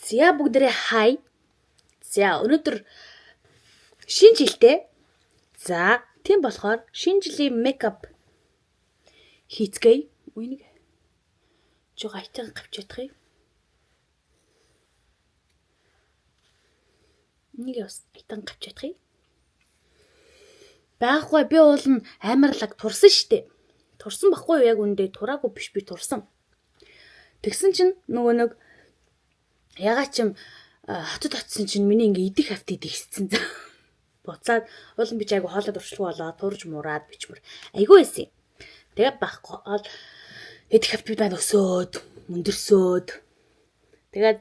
За бүгдээрээ хай. За өнөөдөр шинэ жилтэй. За тийм болохоор шинэ жилийн makeup хийцгээе. Үнийг жоо айтайхан гавч ядах юм. Энийг бас айтайхан гавч ядах юм. Байхгүй би уул нь амар лаг турсан штэ. Турсан баггүй юу яг үндэ тураагүй биш би турсан. Тэгсэн чинь нөгөө нэг ягаа ч юм хотод очсон чинь миний ингээ идэх авт идэх хэссэн. Буцаад уул нь би ч айгу хоолой туршлгүй болоо турж мураад бичмэр айгу байсан юм. Тэгээ байхгүй ол идэх авт би маань өсөөд өндөрсөөд тэгээд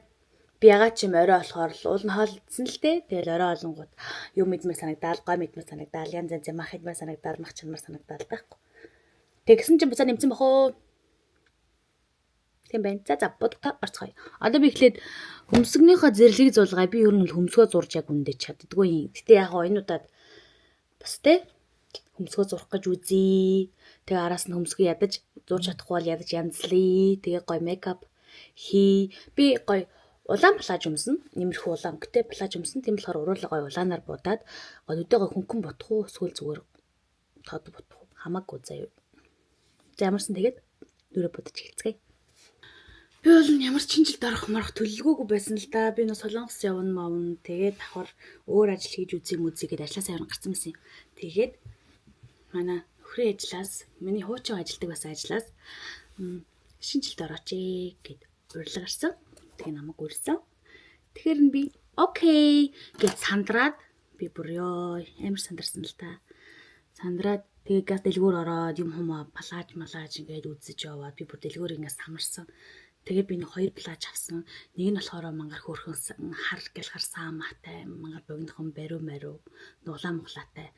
би ягаа ч юм орой болохоор л уул нь хоолдсон л дээ. Тэгэл орой олонгууд юм идмээр санагдаал, гой мэдмээр санагдаал, янз янз мах идмээр санагдаал, мах чанмар санагдаал байхгүй. Тэгсэн чинь буцаа нэмсэн бах уу? Тийм байна. За за будагта орцгоё. Одоо би эхлээд хөмсгнийхөө зэрлэг зулгай. Би ер нь хөмсгөө зурж яг үндэ чаддгүй юм. Гэтэ яг гоо энэ удаад бас те хөмсгөө зурх гэж үзье. Тэгээ араас нь хөмсгөө ядаж зурж чадахгүй бол ядаж янзлая. Тэгээ гой makeup хий. Би гой улаан плаж өмснө. Нэмэрхүү улаан өнгөтэй плаж өмснө. Тийм болохоор уруулаа гой улаанаар будаад гой нүдээ гой хөнгөн бутах уу эсвэл зүгээр тод бутах уу хамаагүй заяа. За ямарсан тэгээд нүрээ будаж эхэлцгээе. Би бол ямар ч шинэ жилд орох морох төлөвлөгөөгүй байсан л да. Би нөө Солонгос явна мавна. Тэгээд давхар өөр ажил хийж үзье мүзье гэдээ ажлаасаа явна гарсан байсан юм. Тэгээд манай нөхрийн ажлаас миний хуучин ажилдаг байсан ажлаас шинэ жилд орооч ээ гэд урилга гарсан. Тэгээ намайг урьсан. Тэгэхээр нь би окей гэд сандраад би бүр ёо амар сандарсан л та. Сандраад тэгээ газ дэлгүүр ороод юм хумаа плаж малаж ингээд үзэж яваад би бүр дэлгүүр ингээд самарсан. Тэгээ би нэг хоёр плаж авсан. Нэг нь болохоор мангар хөөрхөн хар гэлхар саамаатай, мангар богинохон бариу мариу, нуглаа муглаатай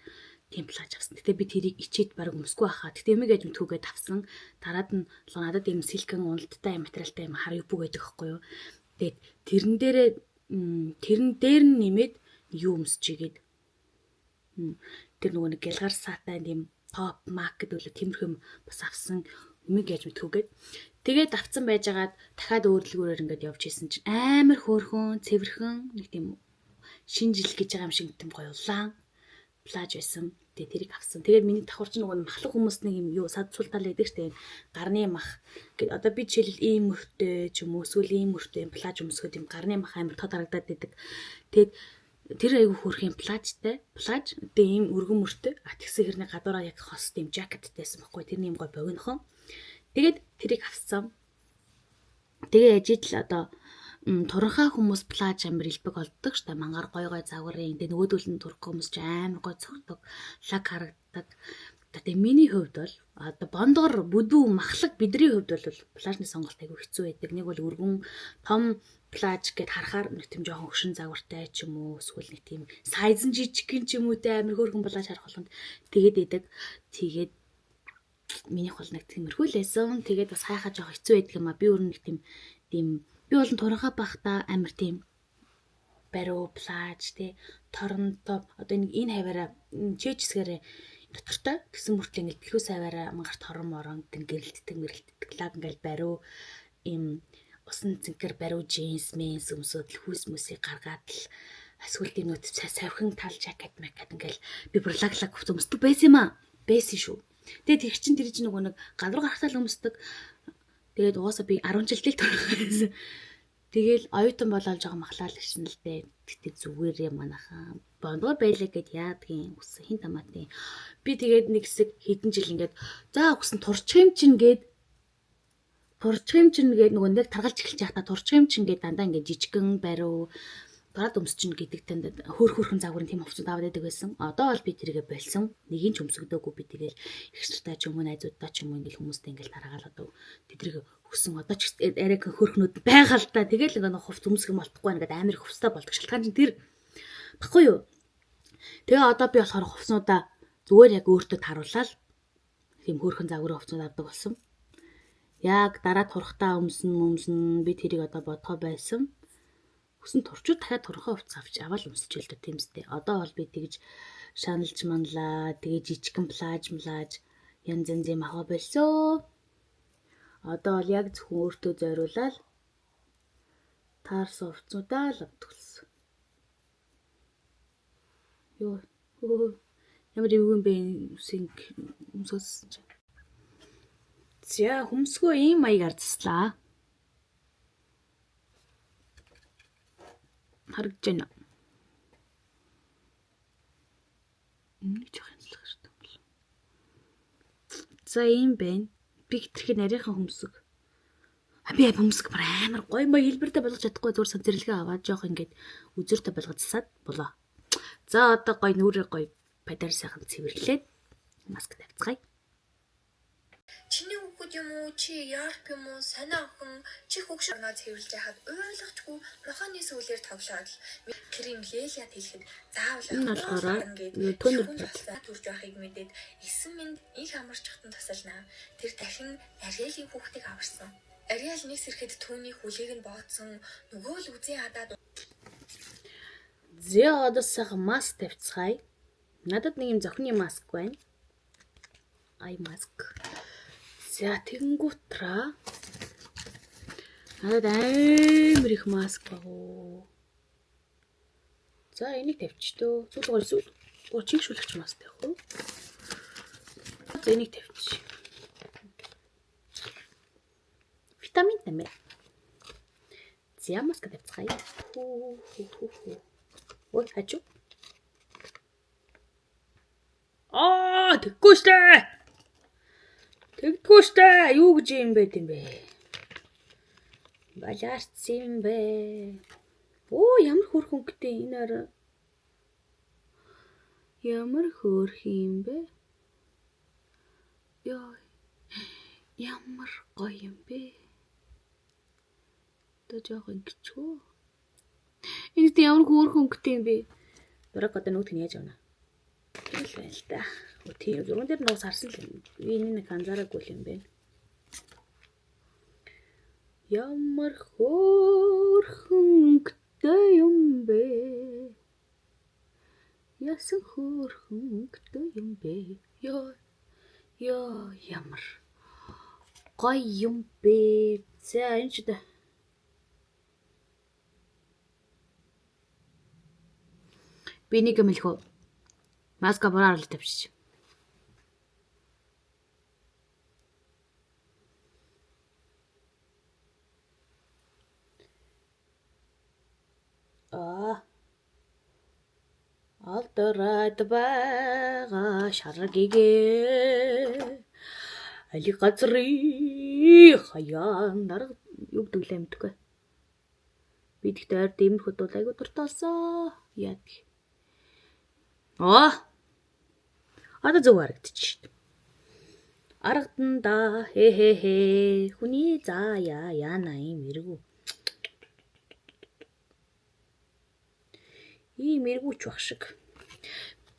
тийм плаж авсан. Гэтэ би тэрийг ичээд баг өмсөхгүй байхаа. Гэтэ эмиг аж мэдхүүгээд авсан. Дараад нь надад ийм силикон уналттай материалтай юм хар юбүг байдаг байхгүй юу. Тэгээд тэрэн дээрээ тэрэн дээр нь нэмээд юу өмсчихгээд тэр нөгөө нэг гялгар саатай тийм топ мак гэдэг үлээ тиймэрхүү юм бас авсан. Эмиг яаж мэдхүүгээд тэгээд авцсан байжгаад дахиад өөр дэлгүүрээр ингээд явж исэн чинь амар хөөрхөн, цэвэрхэн нэг тийм шинэ жил гэж байгаа юм шиг тийм гоё улаан плаж байсан. Тэгээд тэрийг авсан. Тэгээд миний давхар чинь нөгөө махлах хүмүүс нэг юм юу сад сул тал байдаг штэ. Гарны мах. Гэт одоо би жишээлбэл ийм мөртэй ч юм уу эсвэл ийм мөртэй юм плаж өмсгöd юм гарны мах амар тод харагдаад байдаг. Тэгээд тэр айгу хөөрхийн плажтай. Плаж тэгээ ийм өргөн мөртэй. А тэгсэн хэрний гадуураа яг хос тийм жакеттэй байсан байхгүй. Тэр юм гой богинохон. Тэгээд тэрийг авсан. Тэгээ яжид л одоо туранхай хүмүүс плаж амар илбэг олддог штэ мангар гой гой загварын. Тэгээ нөгөөдөл нь турх хүмүүс ч амар гой цогтөг, лаг харагддаг. Тэгээ миний хувьд бол одоо бондгор бүдүү махлаг бидний хувьд бол плажны сонголт айгүй хэцүү байдаг. Нэг бол өргөн том плаж гэд харахаар нэг тийм жоохон хөшин загвартай ч юм уу эсвэл нэг тийм сайз нь жижигхэн ч юм уу те амар хөөрхөн плаж харах болгонд тэгээд идэг. Тэгээд минийх бол нэг тиймэрхүү л байсан. Тэгээд бас хайхаа жоох хэцүү байдаг юм а. Би өөр нэг тийм би бол туранхай байхдаа амар тийм бариу плаж те торонто одоо нэг энэ хаваараа чэйж хэсгээрээ дотортой тэгсэн мөртлөө ингээл бэлхүүс хаваараа мангар торон морон тэн гэрэлтдэг мэрэлтдэг лаг ингээл бариу им усан цэнхэр бариу джинс мэнс өмсөөд л хүйс мүсийг гаргаад л эсвэл тийм нүд савхин тал жакет макет ингээл би бүр лаг лаг хувц өмсдөг байсан юм а байсан шүү. Тэгээд тэр чинь тэр чинь нөгөө нэг гадуур гарахтаа л өмсдөг. Тэгээд угаасаа би 10 жилдээ л төрөх байсан. Тэгэл оюутан болоод жоохон махлаа л ирсэн л дээ. Гэтэ зүгээрээ манайхаа бондгор байлаа гэд яадгийн үсэн хин тамаатын. Би тэгээд нэг хэсэг хэдэн жил ингээд за үсэн турчих юм чинь гээд турчих юм чинь гээд нөгөө нэг таргалж эхэлж байхдаа турчих юм чинь гээд дандаа ингээд жижигхэн бариу тураад өмсчин гэдэг танд хөөр хөөрхөн загварын тийм хувцас аваад байдаг байсан. Одоо бол би тэрийгэ болсон. Нэгийг ч өмсгдөөгүй би тэгэл их нартай ч юм уу найзуудтай ч юм уу ингээл хүмүүстэй ингээл тараагаал одоо тэдрийг өгсөн. Одоо ч арай хөөрхнүүд байгаа л та. Тэгэл ингээ хувц өмсөх юм болтохгүй байна гэдэг амар хувцастай болдог. Шалтгаан чинь тэр баггүй юу? Тэгээ одоо би болохоор хувцснуудаа зүгээр яг өөртөө таруулаад тийм хөөрхөн загварын хувцснууд авдаг болсон. Яг дараа турхтаа өмсөн би тэрийг одоо бодгоо байсан. Хүсэн турчууд дахиад турхаа хувцас авч аваад өмсөж л дээ тийм үстэй. Одоо бол би тэгж шаналж манлаа. Тэгээ жижигхэн плаж млаж янз янз юм аваа болсоо. Одоо бол яг зөвхөн өөртөө зориулаад Таарсан хувцсуудаа л авдаг болсон. Йоо. Ямар эвгүй юм бэ энэ үсийг өмсөөссөн чинь. За хөмсгөө ийм маягаар заслаа. Харагдаж байна. Нэг жоох янзлах хэрэгтэй юм бол. За ийм байна. Би хитрхи нарийнхан хөмсөг. Би хөмсөг бүр амар гоё маяг хэлбэртэй болгож чадахгүй зүгээр сан зэрлэгээ аваад жоох ингээд үзүүртэй болгож засаад болоо. За одоо гоё нүрээ гоё падар сайхан цэвэрлээд маск тавьцгаая. Чиний хүүхэд юм уу? Чи ярп юм уу? Сонио охин чи хөгш орноо цэвэрлж яхад ойлгочгүй нохооны сүүлээр тоглоод л тэр юм Лелиад хэлэхэд заавал Энэ болохоор гээд тонер хүн туслаа төрж байхыг мэдээд 9 минь их амарч хатан тусалнаа. Тэр дахин Ариэлийн хүүхдийг аварсан. Ариэл нэг сэрэхэд түүний хүлээг нь бооцсон нөгөө л үзэн ядаад За одоо сайхан маск тавьцгаая. Надад нэг юм зохины маск байна. Ай маск. За тэгэнгүүтраа надад амар их маск багуу. За энийг тавьчих дөө. Сүүл гол сүүл. Гоо чигшүүлэгч маск тавих уу? За энийг тавьчих. Витамин тамэ. За маск тавьцгаая. Хүү хүү хүү хүү. Ой хажуу. Аа тэггүй штэ. Тэгдэггүй штэ. Юу гэж юм бэ юм бэ? Балаарцсан юм бэ? Оо ямар хөөрхөн өнгөтэй энэ арай. Ямар хөөрхөн юм бэ? Йоо. Ямар гоё юм бэ? Одоо жоох ингэчгөө. Энэ тийм ямар хөөрхөн өнгөтэй юм бэ? Дураг одоо нүдг нь яаж авна? Тэгэл байна л да. Тийм зурган дээр нуус харсан л юм. Би энийг нэг анзаараагүй юм байна. Ямар хөөрхөн өнгөтэй юм бэ? Ясан хөөрхөн өнгөтэй юм бэ? Йоо. Йоо ямар гоё юм бэ? За энэ ч да. Би нэг юм хэлэх үү? Маска буруу оруулж тавьчих. Аа. Алдараад байгаа шар гэгээ. Али газрын хаяан дарга юу гэдэг лээ мэдгүй. Би тэгтээ ойр дэмэрхүүд бол айгуу дуртай болсон. Яадаг. Аа. Одоо зөв харагдчих шít. Аргадан да хэ хэ хэ хүний заа яа яана ийм эргүү. Ийм эргүүч баг шиг.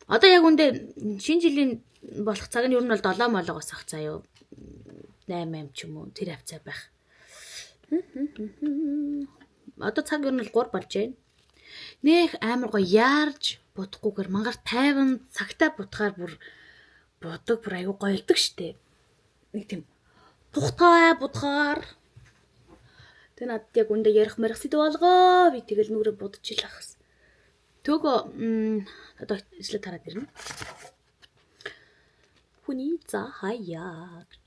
Одоо яг үндэ шинэ жилийн болох цаг нь ер нь бол 7 молоогоос ах заяа 8 8 ч юм уу тэр хавцаа байх. Одоо цаг ер нь бол 3 болж байна. Нэх амар гоё яарж будахгүйгээр мангар 50 цагтаа будахаар бүр будаг бүр айгу гоёлдог штэ. Нэг тийм тухтай будахаар тэг надад яг үндэ ярих марих сэдв болгоо. Би тэгэл нүрэ будчих л ахс. Төгөө одоо ижлээ тараад ирнэ. Хүний за хаяа гэж.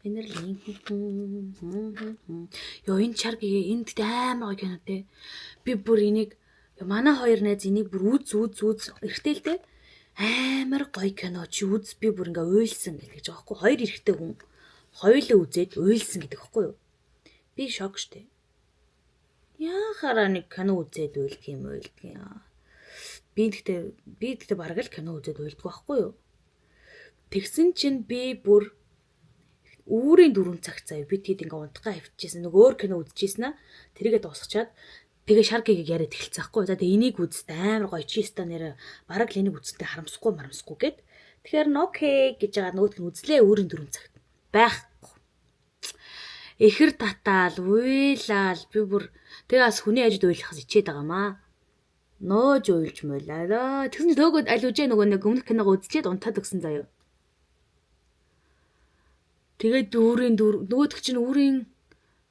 Энерлийн. Йоо энэ чар гээ энэ тэгтээ амар гоё кино те. Би бүр энийг манай хоёр найз энийг бүр үз үз үз эргэтэй л те. Амар гоё кино чи үз би бүр ингээ уйлсан гэж байгаа байхгүй. Хоёр эрэгтэй хүн хоёулаа үзээд уйлсан гэдэг байхгүй юу? Би шок штэ. Яхаараа нэг кино үзээд уйлдаг юм уйлдаг юм. Би тэгтээ бараг л кино үзээд уйлдаг байхгүй юу? Тэгсэн чинь би бүр үүрийн 4 цаг заяа би тэгэд ингээ унтгаа хавчижсэн. Нөгөө өөр кино үзчихсэн аа. Тэрийгэ дуусгачаад тэгээ шар гэгийг яриад эхэлсэн байхгүй. За тэгээ энийг үзсэн амар гоё чи ста нэр бараг л энийг үзсэнтэй харамсахгүй марамсахгүй гэд. Тэгэхээр нь окей гэж байгаа нөгөөдг нь үзлээ үүрийн 4 цагт. Байхгүй. Эхэр татаал, уйлаал би бүр тэгээ бас хүний ажид уйлахаас ичээд байгаа маа. Нууж уйлж муулаа. Тэгсэн чинь төөгөөд аль үжээ нөгөө нэг өмнөх киногоо үзчихэд унтаад өгсөн заяа. Тэгээд үүрийн дөрөв нөгөөдөг чинь үүрийн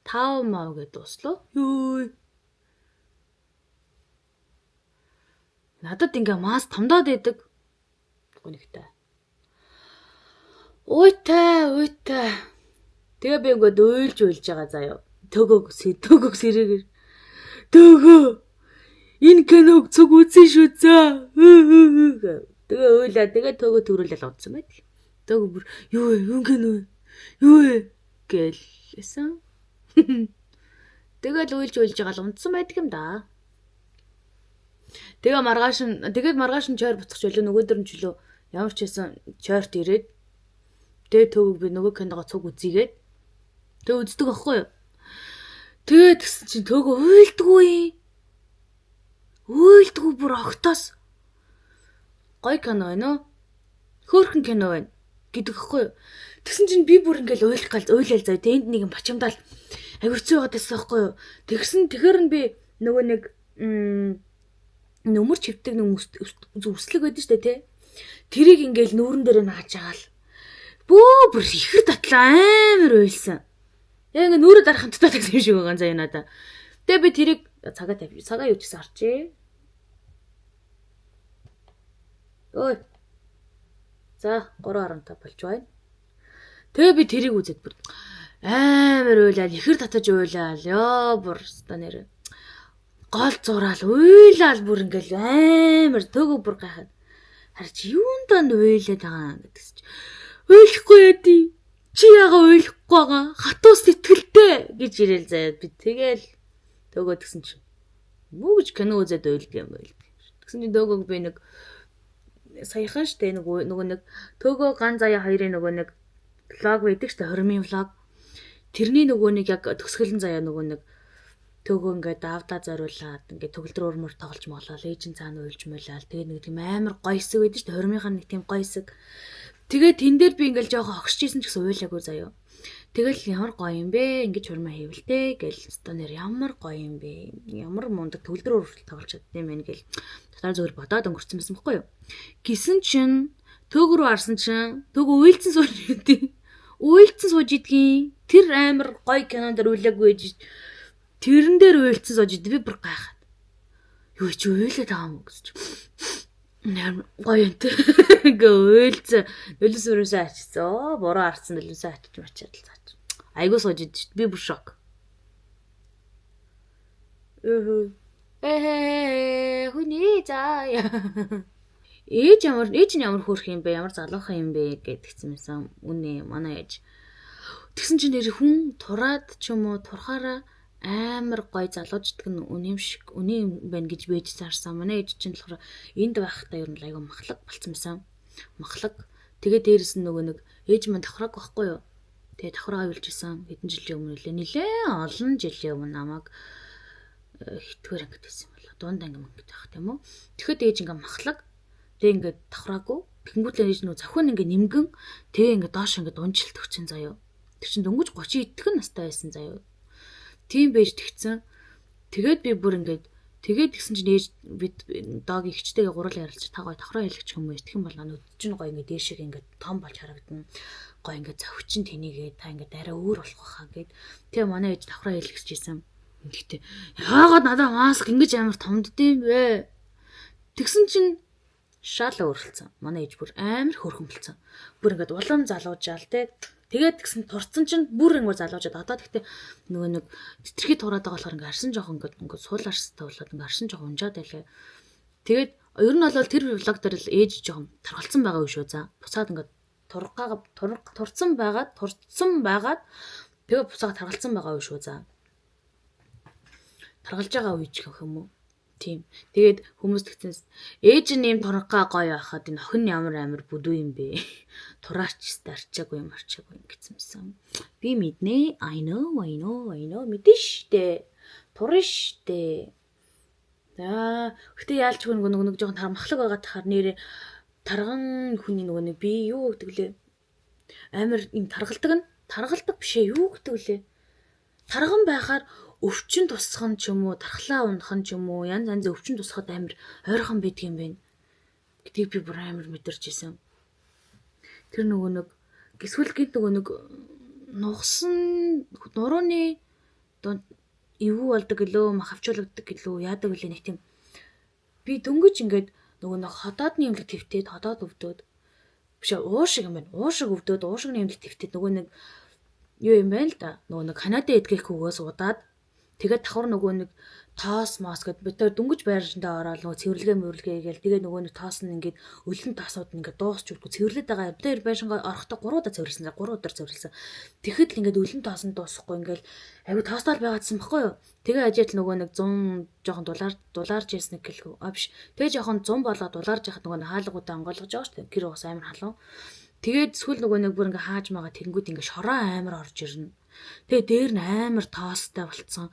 5 мав гэдээ дуслаа. Йой. Надад ингээ маск томдоод байдаг. Гонигтай. Уйтай, уйтай. Тэгээ би ингээд уйлж уйлж байгаа заяа. Төгөөг төгөөг сэрэгээр. Төгөө. Энэ киног цуг үзэн шүү заа. Тэгээ уйлаа. Тэгээ төгөө төрүүлэл удсан байдаг. Төгөө бүр юу вэ? Юу кино вэ? Юу вэ? Гэлсэн. Тэгэл уйлж уйлж байгаа л унтсан байдаг юм да. Тэгээ маргааш нь тэгээд маргааш нь чойр буцах чөлөө нөгөөдөр нь чөлөө ямар ч байсан чойрт ирээд тэгээ төвөг би нөгөө киногоо цуг үзийгээд тэгээ үздэг аахгүй юу. Тэгээд тэгсэн чинь төгөө уйлдгүй юм. Уйлдгүй бүр огтоос. Гой кино байна уу? Хөөрхөн кино байна гэдэг аахгүй юу. Тэгсэн чинь би бүр ингээл уйлах гал уйлал заяа. Тэнд нэг юм бачимдаал аягүй хэцүү байгаад байсан аахгүй юу. Тэгсэн тэгэхээр нь би нөгөө нэг нөмөр чивдэг нэг үслэг байдаг штэ тий. Тэрийг ингээл нүүрэн дээр нааж байгаа л бөө бүр ихэр татлаа амар уйлсан. Яг ингээ нүрэ дарах хамттай гэсэн юм шиг байгаа заяа надаа. Тэгээ би тэрийг цагаа тавь. Цагаа юу ч гэсэн харчээ. Ой. За 3:15 болж байна. Тэгээ би тэрийг үзээд бүр амар уйлал, ихэр татаж уйлал. Ёо бүр өстой нэр. Гол зураал уйлал бүр ингээл амар төгөө бүр гайхаад. Харч юундаа нь уйлаад байгаа гэдэгс чи. Уйлахгүй яа. Чи яага уйлахгүй байгаа? Хатуу сэтгэлтэй гэж ирээл заяа. Би тэгэл төгөө тэгсэн чи. Мүү гэж кино үзээд уйлдаг юм байл. Тэгсэн чинь төгөөг би нэг саяхан штэ нөгөө нэг төгөө ган заяа хоёрын нөгөө нэг влог байдаг штэ хормын влог. Тэрний нөгөө нэг яг төгсгөлэн заяа нөгөө нэг төгөө ингээд давдаа зориулаад ингээд төгөлдөр урмаар тоглож моглоо ээж нь цаана уйлж муулаад тэгээ нэг тийм амар гоё хэсэг байдаг штэ хормынхаа нэг тийм гоё хэсэг. Тэгээ тэн дээр би ингээл жоохон огшиж исэн ч гэсэн уйлаагүй заяа. Тэгэл ямар гоё юм бэ? Ингэж хурмаа хийвэл гэл өстө нэр ямар гоё юм бэ? Ямар мундаг төгөлдөр урмаар тоглож чаддсан юм бэ гэл дотор зүгээр бодоод өнгөрцөн байсан бохгүй юу? Гисэн чинь төг рүү харсан чинь төгөө уйлцсан сууж идэв. Уйлцсан сууж идгийн. Тэр амар гоё кинон дээр уйлаагүй гэж тэрэн дээр уйлцсан сууж идэв. Би бүр гайхаад. Юу чи уйлаад байгаа юм уу гэж. Амар гоё юм те. Ингээ уйлцсан. Нулимс өрөөсөө ачсан. Оо буруу харсан нулимсээ ачиж мачаад л цаач. Айгуу сууж идэв. Би бүр шок. Ээ хүний заа. Ээж ямар ээж нь ямар хөөрх юм бэ? Ямар залуухан юм бэ гэдгийгсэн байсан. Үнэ манай ээж. Тэгсэн чинь нэр хүн тураад ч юм уу турхаараа амар гой залууждаг нь үнэ юм шиг үнэ юм байна гэж бэж зарсан. Манай ээж чинь болохоор энд байхдаа ер нь айгүй махлаг болцсон байсан. Махлаг. Тэгээ дээрэс нь нөгөө нэг ээж маань давхрааг байхгүй юу? Тэгээ давхраа уйлж исэн. Хэдэн жилийн өмнө лээ. Нилээ олон жилийн өмнө намайг хитгээр ангид байсан юм болоо. Дунд анги мангид байх тийм үү? Тэгэхэд ээж ингээ махлаг. Тэгээ ингээ давхраагүй. Тэгэнгүүтлээ ээж нөө зохион ингээ нэмгэн тэгээ ингээ доош ингээ дунжилт өгчин заяо. Тэр чин дөнгөж 30 идэхэн настай байсан заяо. Тийм байж тэгсэн. Тэгээд би бүр ингээд тэгээд тэгсэн чинь ээж бид дог ихчтэйгээ гурал ярилцж та гой давхраа хэлэх юм уу? Тэгэх юм бол нүд чинь гой ингээд дээшээ ингээд том болж харагдана. Гой ингээд зовчин тэнийгээ та ингээд арай өөр болох байхаа гэд. Тэгээ манай ээж давхраа хэлэх гэжсэн. Гэхдээ яагаад надаа маск ингэж амар томддсон юм бэ? Тэгсэн чинь шал өөрчлөсөн. Манай ээж бүр амар хөрхөн болцсон. Бүр ингээд улам залуужаал те. Тэгээд тэгсэн турцсан чинь бүр ингээд залуужаад одоо тэгтээ нөгөө нэг тэтэрхий тураад байгаа болохоор ингээд арсан жоохон ингээд суул арстай болоод ингээд арсан жоохон унжаад байлаа. Тэгээд ер нь бол тэр влог дээр л ээж жоохон таргалцсан байгаа юм шүү за. Буцаад ингээд тургаага турцсан байгаад тэгээ буцаага таргалцсан байгаа юм шүү за. Таргалж байгаа үе ч гэх юм уу? Тийм. Тэгээд хүмүүс тэгсэн ээж нь ийм тургаа гоё байхад энэ охин ямар амар бүдүү юм бэ? Тураач арчаагүй юм арчаагүй юм гэсэн юмсан. Би мэднэ. I know, I know, I know мэдэн штэ. Турна штэ. За, гэтээ яалч нөгөө нэг жоохон тармахлаг байгаа тахаар нэрээ тарган хүний нөгөө нэг би юу гэдэг лээ? Амар юм таргалдаг нь таргалдаг биш ээ юу гэдэг лээ? Тарган байхаар өвчин тусах нь ч юм уу, тархлаа унах нь ч юм уу, янз янзын өвчин тусахад амар ойрхон байдаг юм байна гэдгийг би бүр амар мэдэрч исэн. Тэр нөгөө нэг гисгүүл гинт нөгөө нэг нугсан нурууны дунд эвгүй болдог гэлөө, махавчуулагддаг гэлөө, яадаг гэлээ нэг тийм Би дөнгөж ингээд нөгөө нэг ходоодны эмнэлэг твтээд ходоод өвдөөд биш уушиг юм байна. Уушиг өвдөөд уушигны эмнэлэг твтээд нөгөө нэг юу юм байна л да. Нөгөө нэг Канадын эдгэх хүүгээс удаад тэгээд давхар нөгөө нэг тоос мос гэд бид тэр дөнгөж байршиндаа ороод нөгөө цэвэрлэгээ мөрлөгээ гээл тэгээд нөгөө нэг тоос нь ингээд өлөн тоосууд нь ингээд дуусч өгдөггүй цэвэрлээд байгаа. Бид тэр байшингаа орохдоо 3 удаа цэвэрлсэн. 3 удаар цэвэрлсэн. Тэгэхэд л ингээд өлөн тоос нь дуусахгүй ингээд айгу тоостоол байгаадсан баггүй юу. Тэгээ ажил нөгөө нэг 100 жоохон дулаарж ясна гэлгүй. А биш. Тэгээ жоохон 100 болоо дулаарж яхад нөгөө хаалгуудаа онгойлгож байгаа шүү дээ. Гэр ус амар халуун. Тэгээд эсвэл нөгөө нэг бүр ингээ хааж магаа тэгэнгүүт ингээ шороо амар орж ирнэ. Тэгээ дээр нь амар тоостой болцсон.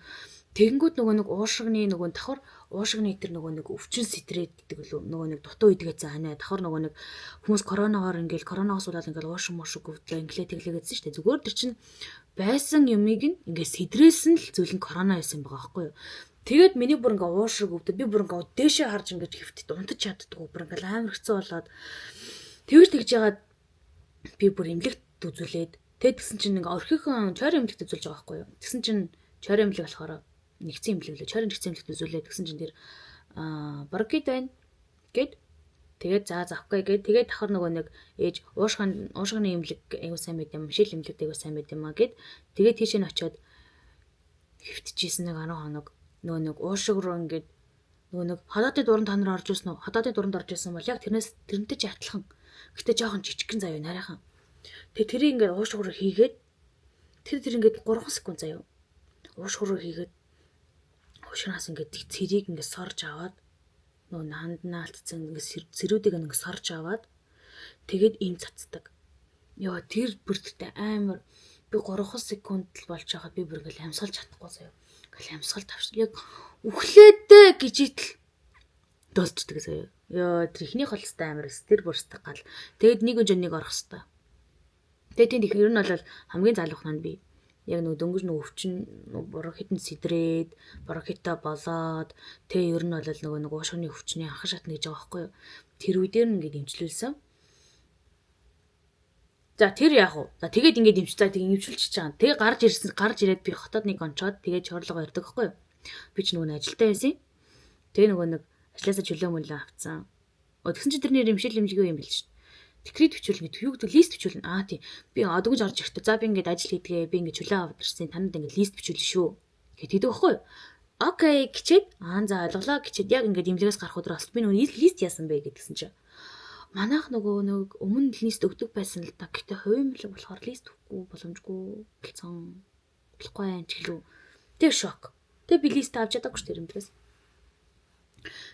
Тэгэнгүүт нөгөө нэг уушигны нөгөө давхар уушигны тэр нөгөө нэг өвчин сэтрээд гэдэг лөө нөгөө нэг дутуу идгээцэн ханаа давхар нөгөө нэг хүмүүс коронавигаар ингээл коронавигоос болоод ингээл уушиг муушиг өвдлөө инглээ тэглээ гэдсэн шүү дээ. Зүгээр тэр чинь байсан юмыг нь ингээ сэтрээсэн л зүйл нь корона байсан байгаа байхгүй юу. Тэгээд миний бүр ингээ уушиг өвдөд би бүр ингээ дээшээ харж ингээ хэвтэд унтаж чаддгүй бүр ингээ амар хэцүү болоод тэгж тэгж яагаад би бүр эмнэлэгт үзүүлээд тэгээд тэгсэн чинь ингээ орхихон чойр эмнэлэгт үзүүлж байгаа байхгүй юу. Тэгсэн чинь чойр эмнэлэг болохоор нэгдсэн эмнэлэг лээ. Чойрын нэгдсэн эмнэлэгт үзүүлээд тэгсэн чинь тэр бронхит байна гэд тэгээд за завхгүй гэд тэгээд давхар нөгөө нэг ээж уушгины эмнэлэг аягүй сайн байд юм, шил эмнэлэгт аягүй сайн байд юм а гэд тэгээд тийшээ нь очиод хэвтчихсэн нэг 10 хоног нөгөө нэг уушиг руу ингээд нөгөө нэг ходоодын дуранд та нар орж ирсэн үү? Ходоодын дуранд орж ирсэн бол яг тэрнээс тэрнтэй ч адилхан. Гэтэ жоохон жижигхэн заяа нарийнхан. Тэгээ тэрийг ингээд уушиг руу хийгээд тэр ингээд 3 секунд заяа. Уушиг руу хийгээд уушигнаас ингээд цэрийг ингээд сорж аваад нөгөө ханднаа алдсан ингээд цэрүүдийг ингээд сорж аваад тэгээд им цацдаг. Йоо тэр бүртгтэй амар би 3 секунд л болж байхад би бүр ингээд амьсгалж чадахгүй заяа. Ингээл амьсгал тавч яг үхлээдээ гэж итэл дуусчдаг заяа. Йоо тэр ихний холстой амар эс тэр бүрсдэг гал. Тэгээд нэг өнжөө нэг орох хэвээр. Тэгээд тэнд их ер нь бол хамгийн залуухан нь би. Яг нөгөө дөнгөж нөгөө өвчин бронхит нь сэдрээд бронхитаа болоод тэгээ ер нь бол нөгөө нэг уушгины өвчний анхан шатна гэж байгаа байхгүй юу. Тэр үе дээр нь ингээд эмчлүүлсэн. За тэр яг уу. За тэгээд ингээд эмч за тэг эмчүүлчихэж байгаа. Тэгээ гарч ирсэн гарч ирээд би хотод нэг онцоод тэгээд чорлогоо ирдэг байхгүй юу. Би ч нөгөө ажилтаа байсан. Тэгээ нөгөө нэг ажлаасаа чөлөө мөлөө авцсан. Тэгсэн чинь тэр нэр эмшил эмжигээ юм бил шүү. Декрет бичүүлнэ гэдэг юу гэдэг лист бичүүлнэ. Аа тий. Би дөнгөж орж ирэхдээ за би ингээд ажил хийдгээ би ингээд чөлөө аваад ирсэн. Танад ингээд лист бичүүлнэ шүү. Гэдэг байхгүй юу? Окей гिचээд аа за ойлголоо гिचээд яг ингээд эмнэлгээс гарах өдөр бас би нөгөө лист яасан бэ гэдгсэн чинь. Манайх нөгөө нэг өмнө лист өгдөг байсан л да. Гэтэ хувийн эмнэлэг болохоор лист өгөхгүй боломжгүй болсон. Болохгүй юм ч гэлүү. Тэр шок. Тэгээ би лист авч чадаагүй шүү дээ эмнэлгээс.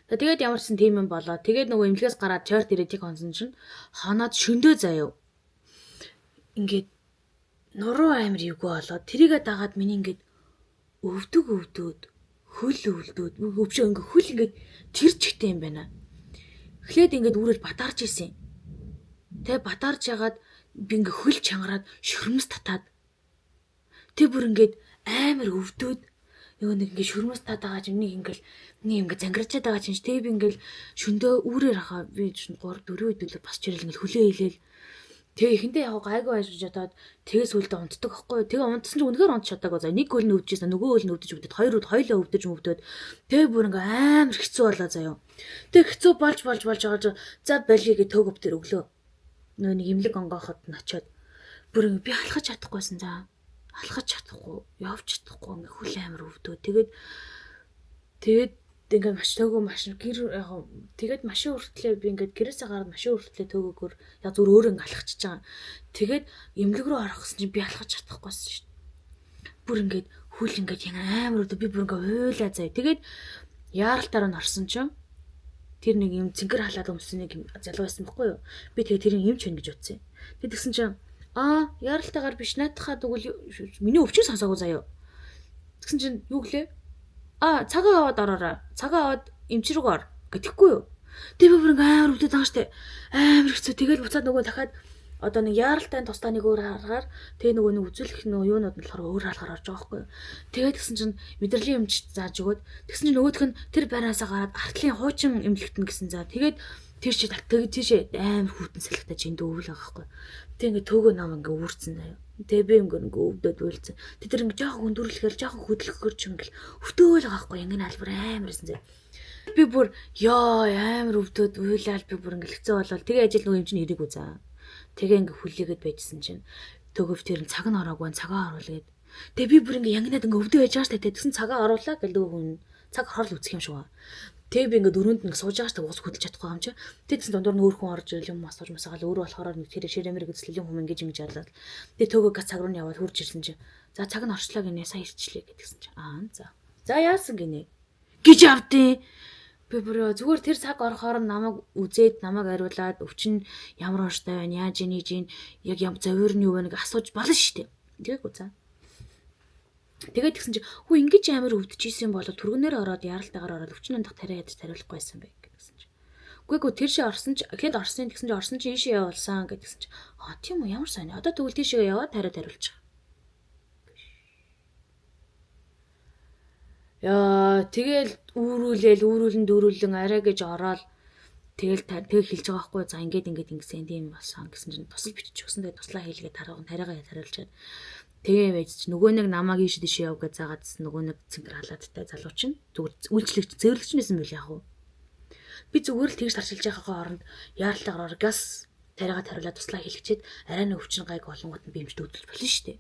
Тэгээд ямар ч сан тийм юм болоо. Тэгээд нөгөө эмнэлгээс гараад чойрт ирээд тийг хонсон чинь хоноод шөндөө заяа. Ингээд нуруу амир эвгүй болоод тэрийгэ дагаад миний ингээд өвдөг өвдөөд хөл өвлдөөд өвчөө ингээд хөл ингээд тэр чигтээ юм байна. Эхлээд ингээд үүрэл батарч исэн. Тэ батарч ягаад би ингээд хөл чангараад шөрмөс татаад тэг бүр ингээд амар өвдөөд нөгөө нэг ингээд шөрмөс татаад байгаа чинь нэг ингээд нэг ингээд зангарчаад байгаа чинь тэг би ингээд шөндөө үүрээр хаа би 3 4 өдөлөө бас чирэл ингээд хөлөө илээл тэгээ эхэндээ яг гайгүй байж чадаад тэгээ сүулдэ унтдаг байхгүй юу. Тэгээ унтсан чинь үнэхээр унт чадаагүй. За нэг хөл нь өвдөжсэн нөгөө хөл нь өвдөж өвдөд хоёр үд хоёлоо өвдөж өвдөд тэгээ бүр ингээ амар хэцүү болоо заяа. Тэгээ хэцүү болж болж болж байгаа за болиё гэ төөгөв дээр өглөө. Нөгөө нэг имлэг онгооход нь очиод бүр ингээ би алхаж чадахгүйсэн за. Алхаж чадахгүй, явж чадахгүй ингээ хөл амар өвдөө. Тэгээд тэгээд ингээд маш төөгөө машин гэр яг тэгээд машин хүртлээ би ингээд гэрээсээ гараад машин хүртлээ төөгөөгөр яг зүр өөр ингээ алхачихж байгаа. Тэгээд эмнэлэг рүү орох гэсэн чинь би алхаж чадахгүйсэн шүү дээ. Бүр ингээд хөл ингээд яг амар өвдөө би бүр ингээ уйлаа заяа. Тэгээд яаралтаар нь орсон чинь тэр нэг юм цэнгэр халаад өмсөн нэг юм залуу байсан байхгүй юу? Би тэгээд тэрийг эмч байна гэж утсан. Тэгээд тэгсэн чинь аа яаралтаагаар биш наадхаа тэгвэл миний өвчин сонсоогүй заяа. Тэгсэн чинь юу гэлээ? Аа цагаа аваад ороорой. Цагаа аваад эмч рүү ор гэдэхгүй юу? Тэгээ би бүр ингээ амар өвдөд байгаа штэ. Амар хэцүү. Тэгэл буцаад нөгөө дахиад одоо нэг яаралтай тусдаа нэг өөр харгаар тэгээ нөгөө нэг үзүүлэх нөгөө юунууд нь болохоор өөр хаалгаар орж байгаа байхгүй юу. Тэгээд тэгсэн чинь мэдрэлийн эмч зааж өгөөд тэгсэн чинь нөгөөх нь тэр байраасаа гараад артлын хуучин эмнэлэгтэн гэсэн за тэгээд тэр чи тэгээд тийшээ амар хүйтэн салхитай чинь дөвөл байгаа байхгүй юу. Тэг ингээ төөгөө нам ингээ үүрцэн заяа. Тэгээ би ингээ өвдөд уйлцсан. Тэд тэр ингээ жоохон өндөрлөхээр жоохон хөдлөхөөр ч ингээл өвтөөл байгаа хгүй ингэ албар амар байсан зэ. Би бүр ёо амар өвдөд уйлаал би бүр ингээл хэцүү болол тэгээ ажил нөгөө юм чинь ирээгүй заа. Тэгээ ингээ хүлээгээд байжсэн чинь төгөв тэр цаг нь ороогүй цагаа оруулгээд. Тэгээ би бүр ингээ янгинад ингээ өвдөө байж байгаа штэ. Тэгсэн цагаа оруулаа гэл нөгөө хүн цаг хорл үсэх юм шиг байна. Тэгээ би ингээ дөрөнд ингээ сууж байгаа штэ уус хөдөлж чадахгүй юм чи. Тэгээ тэгсэн дундуур нь өөр хүн орж ирэл юм асууж масагаал өөрөө болохоор нэг тэр ширэмэр гэжлэл юм хүм ингэж ингэж ялаад. Тэгээ төөгөө га цаг руу нь яваад хурж ирсэн чи. За цаг нь орчлоо гинэ сая ирчлээ гэдгсэн чи. Аа за. За яасан гинэ гэж авдیں۔ Би бүр зүгээр тэр цаг орохоор намайг үзээд намайг ариулаад өвчин ямар ууштай байна, яаж ийнэ жин яг ям зовир нь юу вэ гэж асууж болно шүү дээ. Тэгээгүй за. Тэгээд тэгсэн чи хүү ингэж амар өвдөж исэн бол түргэнээр ороод яралтайгаар ороод өвчин андах тариа ядаж тариулахгүй байсан бэ гэсэн чи. Үгүй гүү тэр ши орсон чи хэд орсон тэгсэн чи орсон чи ийшээ явуулсан гэдгсэн чи. Аа тийм үү ямар сайн. Одоо тэгвэл тийшээ яваад тариа тариулчих. Яа тэгэл үүрүүлээл үүрүүлэн дүүрүүлэн арай гэж ороод тэгэл тэг хэлж байгаа хгүй за ингээд ингээд ингэсэн тийм болсон гэсэн чинь тусал бичиж өгсөн. Тэгээ туслаа хийлгээ тараагаа тариагаа тариулчаад тэгээ байж чи нөгөө нэг намайг ийш тийш яв гэж заагаадсэн нөгөө нэг цэнгэр халааттай залуу чинь зүгээр үйлчлэгч цэвэрлэгч байсан байл яг уу. Би зүгээр л тэгж тарчилж байхаа хооронд яаралтайгаар газ тариагаа тариулаад туслаа хийлгэчээд арай нэг өвчин гайг олонгууд нь би эмчтэй үзүүлж болно шүү дээ.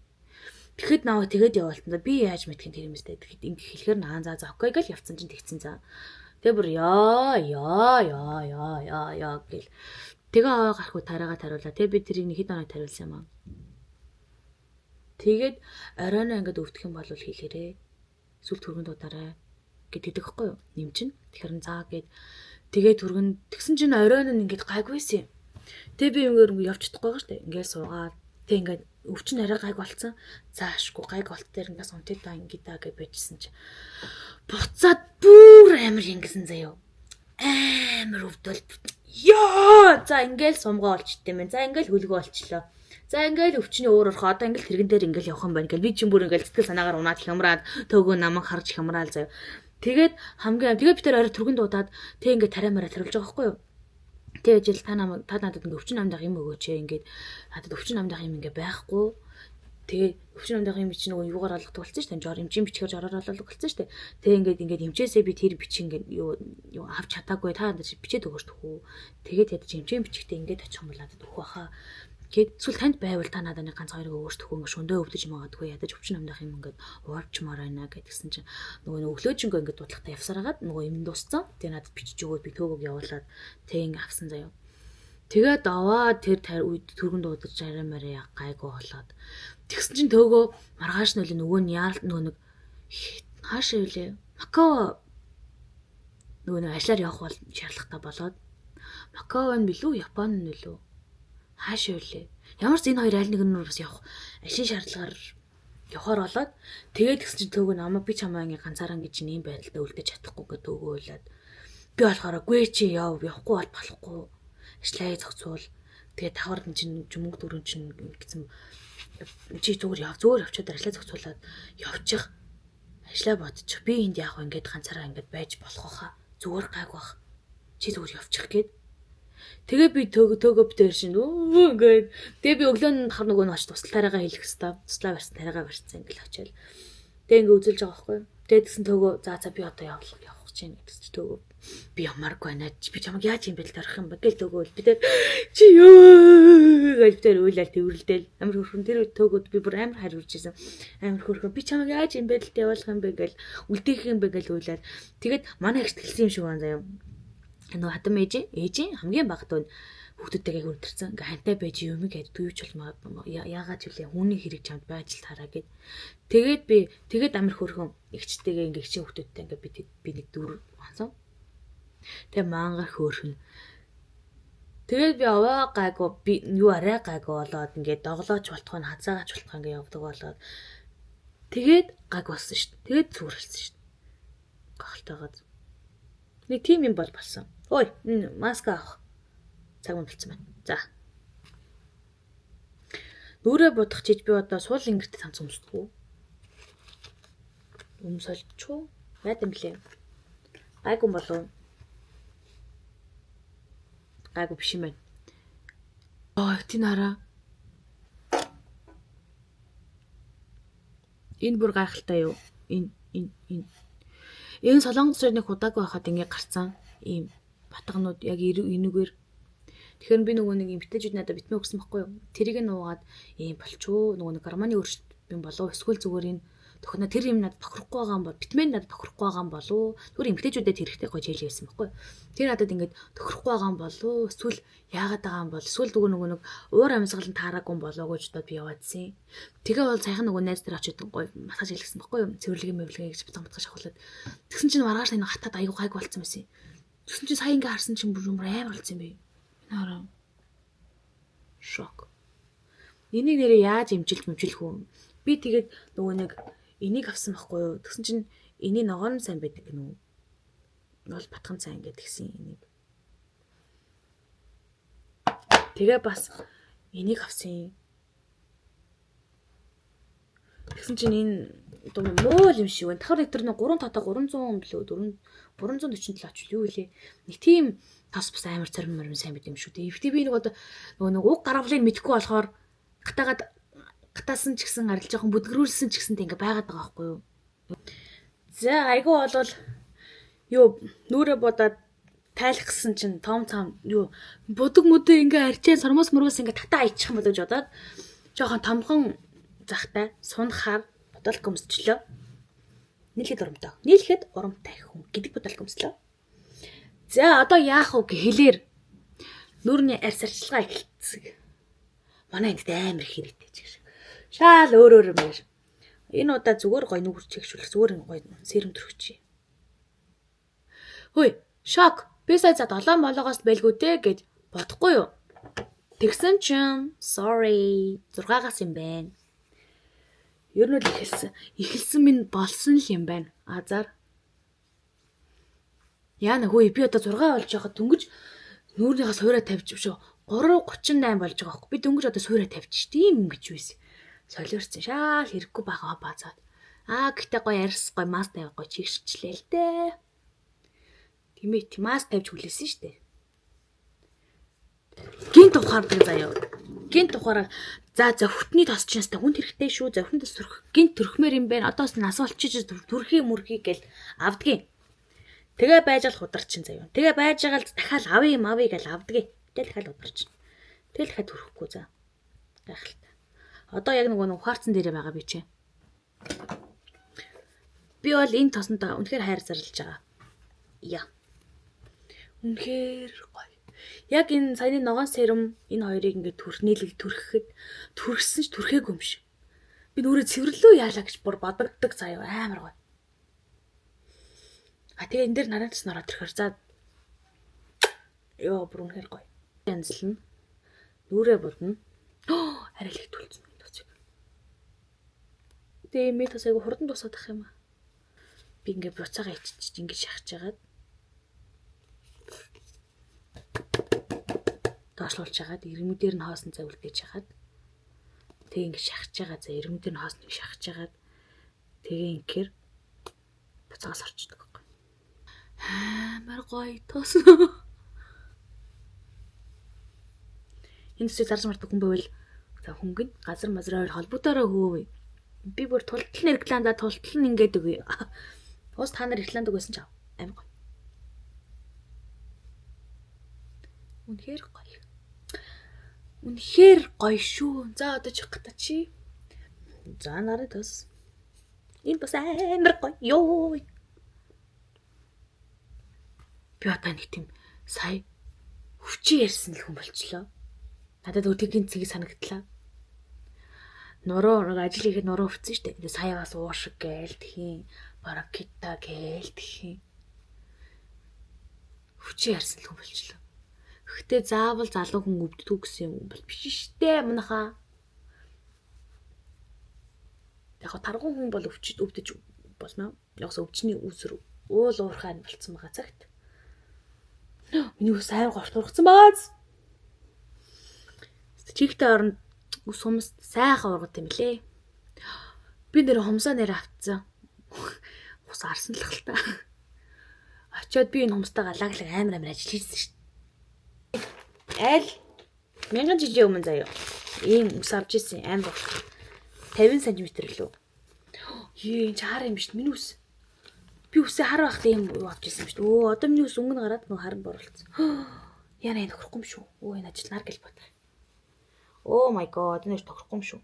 Тэгэхэд наваа тэгээд яваалтан би яаж мэдхин тэр юм өстэй. Тэгэхэд ингэ хэлэхээр наа за за окей гэл явцсан чинь тэгсэн за. Тэгээ бүр ёо ёо ёо ёо ёо ёо гэл. Тэгээ аваа гарахгүй тариагаа тариулаа. Тэгээ би тэрийг нэг хэд хоног тариулсан юм аа. Тэгээд оройноо ингээд өвдөх юм бол хэлээрээ. Эсвэл түргэн дуударай гэд хэлдэг байхгүй юу? Нэм чинь. Тэгэхээр заа гэд тэгээ түргэн тэгсэн чинь оройн нь ингээд гайгүйсэн юм. Тэгээ би ингээд ингээд явж чадахгүй байгаа штэ. Ингээд суугаад тэг ингээд өвчин арай гайг болцсон. Заашгүй гайг болт дээр ингээс унтъя та ингээд та гэж байжсэн чи. Буцаад бүр амар ингэсэн заяо. Амар өвдөл. Йоо! За ингээл сумгаа олчт юм байна. За ингээл хөлгөө олчлоо. За ингээл өвчний уур орох одоо ингээл тэрэгэн дээр ингээл явах юм байна гэл би чинь бүр ингээл сэтгэл санаагаар унаад хямраад төөгөө намайг харж хямраал заяа. Тэгээд хамгийн тэгээд би тэр орой түргэн дуудаад тэг ингээд тариа мараа тариулж байгаа байхгүй юу? Тэг ажил та намайг та надад ингээд өвчин намдах юм өгөөч ээ ингээд надад өвчин намдах юм ингээд байхгүй. Тэгээ өвчин намдах юм чинь нөгөө юугаар алгадаг болсон шүү дээ. Жор эмчийн бичгээр жороор алгадаг болсон шүү дээ. Тэгээ ингээд ингээд эмчээсээ би тэр бичих ингээд юу юу авч чадаагүй та надад бичээд өгөөч төхөө. Тэгээд ядаж эмчийн бичгтээ ингээд очих юм бол надад өгөх баха. Тэгэд эсвэл танд байвал та надад нэг ганц хоёрыг өгөөч төхөө ингээд шүндөө өвдөж магадгүй ядаж өвчин намдах юм ингээд уурчмаар байна гэдгсэн чинь нөгөө нэг өглөөжингөө ингээд дуудлагатай явсараагаад нөгөө юм дууссан. Тэгээ надад бичиж өгөөд би төөгөөг явуулаад тэг ингээд авсан заяа. Тэгээд аваа тэр үед түргэн дуудаж арай мараа гайгүй болоод тэгсэн чинь төөгөө маргааш нь үлээ нөгөө нь яаралт нөгөө нэг хаашаа үлээ Макао нөгөө нэг ажиллаар явах бол шаардлагатай болоод Макао нь билүү Япон нь билүү хаашаа үлээ ямар ч энэ хоёр аль нэг нь бас явах ажлын шаардлагаар явахаар болоод тэгээд тэгсэн чинь төөгөө намайг би чамаа ингээ ганцаараа ингэ чинь ийм байдалтай үлдээж чадахгүй гэж төөгөө уйлаад би болохоор гүй чи яв явахгүй бол болохгүй ажлаа зохицуул тэгээд давхар нь чинь мөнгө төгрөг чинь гэсэн чи зүгээр яв зүгээр явчаад ажлаа зохицуулаад явчих ажлаа бодчих би энд яах вэ ингээд ганцаараа ингээд байж болох хаа зүгээр гайг бах чи зүгээр явчих гээд тэгээ би төөгөө битэр шин ингээд тэгээ би өглөө нь хар нөгөө нь очиж туслалтаараа хэлэх хэвээр туслаа барьсан тариагаа барьсан ингээл очиад тэгээ ингээ үзүүлж байгаа байхгүй тэгээ тэгсэн төөгөө за за би одоо явлах явах гэж байна гэсэн чи төөгөө би ямааргүй байна би чамайг яаж юм бэл тарах юм бэ гэл төөгөө би тэр чи юу гэж тэр уйлал тэрвэрлдэл амар хөрхөн тэр төөгөөд би бүр амар хариулж исэн амар хөрхөн би чамайг яаж юм бэлтэй явуулах юм бэ гэл үлдээх юм бэ гэл уйлал тэгээд манай ихт хэлсэн юм шиг байна заяа нөгөө хадам ээж ээжийн хамгийн бага дүү хүүхдүүдтэйгээ хөрдөрсөн. Ингээ хантай байж юм гээд дүүж болмаа яагаад ч үлээ хүний хэрэг чамд байж л тараа гэд. Тэгээд би тэгээд амар хөрхөн эгчтэйгээ ингээ эгчийн хүүхдүүдтэй ингээ би нэг дүүр онсон. Тэгээ мангар хөөрхөн. Тэгээд би овоо гайгүй би юу арай гайгүй болоод ингээ доглооч болтгоо нь хазаагаач болтгоо ингээ явдаг болоод тэгээд гайг болсон шүү дээ. Тэгээд зүрхэлсэн шүү дээ. Гахалтайгаа. Нэг тийм юм бол болсон. Ой, маска авах цаг мөн болцсон байна. За. Нүрээ будах чиж би одоо суул ингэрт цамц өмсдөг үү? Өмс олчих уу? Яад юм блэ? Гайгүй болов уу? Гайгүй биш юм байна. Аа, тийм хараа. Энэ бүр гайхалтай юу? Энэ энэ энэ. Энэ Солонгос нэг удаагүй байхад ингээ гарцсан ийм батганууд яг энүүгээр. Тэгэхээр би нөгөө нэг эмгтээчүүд надад битмээ өгсөн байхгүй юу? Тэрийг нь уугаад ийм болчихоо, нөгөө нэг гормоны өөрчлөлт юм болов эсвэл зүгээр энэ тохино тэр юм надад тохирохгүй байгаа юм бол битмээ надад тохирохгүй байгаа юм болов, зүгээр эмгтээчүүдэд хэрэгтэй гоё чийлээ байсан байхгүй юу? Тэр надад ингээд тохирохгүй байгаа юм болов эсвэл яагаад байгаа юм бол эсвэл зүгээр нөгөө нэг уур амьсгал нь таараагүй юм болоо гэж бодоод би яваадсэн. Тэгээ бол саяхан нөгөө найз дээр очиод гоё массаж хийлгэсэн байхгүй юу? Цэвэрлэгээ мэвлэгээ гэж бутан бутгаж авахлаад. Тэгсэн чинь маргааш энэ хатаад аягүй гайг болцсон байсан. Тэгсэн чинь сая ингээ харсан чинь бүр амар болцсон юм бэ. Энэ хараа. Шок. Энийг нэрээ яаж эмчилж мэмжилэх үү? Би тэгээд нөгөө нэг энийг авсан байхгүй юу? Тэгсэн чинь эний ногоон сайн байдаг гэнэ үү? Бол батхан сайн ингээд тэгсэн энийг. Тэгээ бас энийг авсан. Тэгсэн чинь энэ одоо муу юм шиг байна. Давхар тэр нэг 3 татаа 300 билүү 4 347 ч юу илээ. Нэг тийм тас бас амар царим марим сайн байд юм шүү дээ. Гэхдээ би нэг одоо нөгөө нэг уг гаргалыг мэдэхгүй болохоор гатаагаад гатаасан ч гэсэн арил жоохон бүдгэрүүлсэн ч гэсэн ингээ байгаад байгаа байхгүй юу. За айгүй болвол юу нүрэ бодоод тайлхсан чинь том цам юу будаг мүдэ ингээ арчаа сормоос мөрөөс ингээ татаа айчих юм болоо гэж бодоод жоохон томхон захтай сунхаар бодолк өмсчлөө. Нийлэхэд урамтай. Нийлэхэд урамтай хүн гэдэг бодолк өмслөө. За одоо яах вэ гэхлээр нүрний арьс арчилгаа эхэлсэн. Манай энд амар хэрэгтэй ч гэж. Шаал өөр өөр юм байна. Энэ удаа зүгээр гоё нүгэр чигшүүлэх зүгээр гоё сэрэм төрөгч. Хөөе, шок. Би сая за 7 молоогоос байлгүй дээ гэж бодохгүй юу? Тэгсэн чинь sorry 6-аас юм байна. Ер нь л эхэлсэн. Эхэлсэн минь болсон л юм байна. Азар. Яана хөөе би одоо 6 болж байхад дөнгөж нүүрнийхээ суураа тавьж шүү. 3:38 болж байгаа байхгүй. Би дөнгөж одоо суураа тавьчих. Тийм юм гэж байсан. Солиорсон. Шаал хэрэггүй байгаа баазаад. Аа гэхдээ гоё арьс гоё мас тавь гоё чигшчлээ л дээ. Тийм ээ мас тавьж хүлээсэн шүү дээ. Гинт ухаардаг заяа. Гинт ухаараа за зохитны тос чинь өстой хүнд хэрэгтэй шүү. Зохитны тос төрөх гинт төрхмөр юм байна. Одоо бас нас болчих төрхий мөрхий гэл авдгийн. Тэгээ байж л хударчин заяа. Тэгээ байж байгаа л дахиад авъя мавъя гэл авдгийн. Тэгэл дахиад хударчин. Тэгэл дахиад төрөхгүй за. Гайхалтай. Одоо яг нөгөө нэг ухаарцсан дээрээ байгаа би чи. Би бол энэ тосонд үнэхээр хайр зарлж байгаа. Яа. Үнэхээр гоё. Яг энэ саяны ногоон сэрэм энэ хоёрыг ингээд төрх нийлэл төрхэхэд төрхсөн ч төрхээгүй юм шиг. Би нүрээ цэвэрлүү яалаа гэж бүр бодогддог заяа амар гоё. А тэгээ энэ дээр нарийн тус ороод ирэхээр за ёо бүр үнэхээр гоё. Янзлна. Нүрээ будна. Арай л их түлцэн тосыг. Тэгээ ми тос айгу хурдан дуусаад ах юм аа. Би ингээд буцаага иччих ингээд шахаж жагаад доошлуулж хагаад ирмүүдээр нь хоосон цай үлдээж хагаад тэгээ ингэ шахаж байгаа за ирмүүдээр нь хоосныг шахаж хагаад тэгээ ингээр буцаагаас орчдөг байхгүй. Амар гоё тос. Энэ төсийг зарж мартаг хүн байвал за хөнгөн газар мазар ойр холбогдороо хөөе. Би бүр тултал нь реклам да тултал нь ингээд өгье. Уус та нар рекламдаг байсан ч амар гоё. Үнэхээр гоё. Үнэхээр гоё шүү. За одоо чих гата чи. За нарыг тос. Энэ бас амар гоё. Йоо. Би одоо нэг тийм сая хүчээ ярьсан л хүн болчлоо. Надад өдөргийн цэгийг санагдлаа. Нуруу нэг ажил хийхэд нуруу өвцөн штэ. Тэгээ сая бас уушиг гээл тхийн, баракита гээл тхийн. Хүчээ ярьсан л хүн болчлоо. Гэхдээ заавал залуу хүн өвддөг гэсэн юм бол биш штэ манайхаа. Яг тарган хүн бол өвдөж болно. Ягс өвчний үүсэр уул уурхай нь болцсон байгаа цагт. Миний ус амар горт ургацсан байгаас. Чигтэй оронд ус хумс сайхан ургад юм лээ. Би нэр хумсаа нэр автсан. Ус арсан л хэл та. Очиод би энэ хумстайгаа лаглаг амар амар ажил хийсэн шүү. Айл мянган жилийн өмнө заяа. Ийм ус авч ирсэн амар болох. 50 см лөө. Ее энэ хар юм биш миний үс. Би үсээ хар байхдаа юм юу авч ирсэн юм шүү дээ. Өө одоо миний үс өнгө нь гараад нөө хар нь боруулсан. Яна энэ тохирохгүй юм шүү. Өө энэ ажилланаар гэл бодох. Oh my god энэ тохирохгүй юм шүү.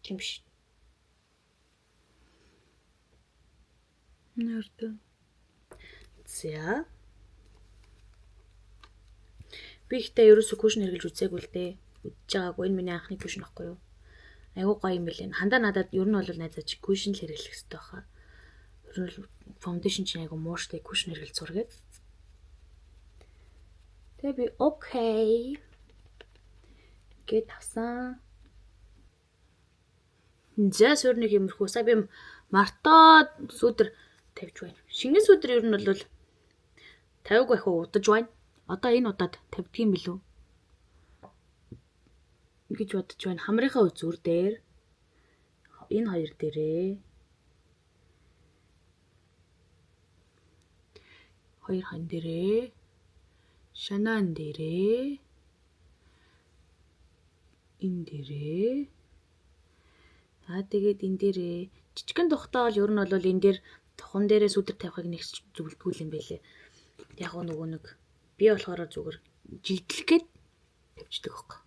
Тийм биш. Нэрдэ. За. Би ихтэй ерөөсөө cushion хэрэглэж үзээгүй л дээ. Үдчихэж байгаагүй. Энэ миний анхны cushion байхгүй юу? Айгуу гоё юм билээ. Хандаа надад ер нь бол найзаа чи cushion л хэрэглэх хэрэгтэй байхаа. Ер нь бол foundation чинь айгуу муу штэ cushion хэрэглэж сур гээд. Тэгээ би okay гэд авсан. За суурь нэг юмрхүү. Сая би мартаад сүүдэр тавьж байна. Шингэн сүүдэр ер нь бол тавиаг байх уу удаж байна. Одоо энэ удаад тавьдаг юм билүү гэж бодож байна. Хамрынхаа үзүүр дээр энэ хоёр дээрээ хоёр хан дээрээ шанаан дээрээ энэ дээрээ аа тэгээд энэ дээрээ жижигэн тухтаа бол ер нь бол энэ дээр тухан дээрээ сүдэр тавихыг нэг зөвлөдгүү юм байлээ. Яг нөгөө нэг би болохоор зүгээр жилдлэх гээд тавьчихдаг байхгүй.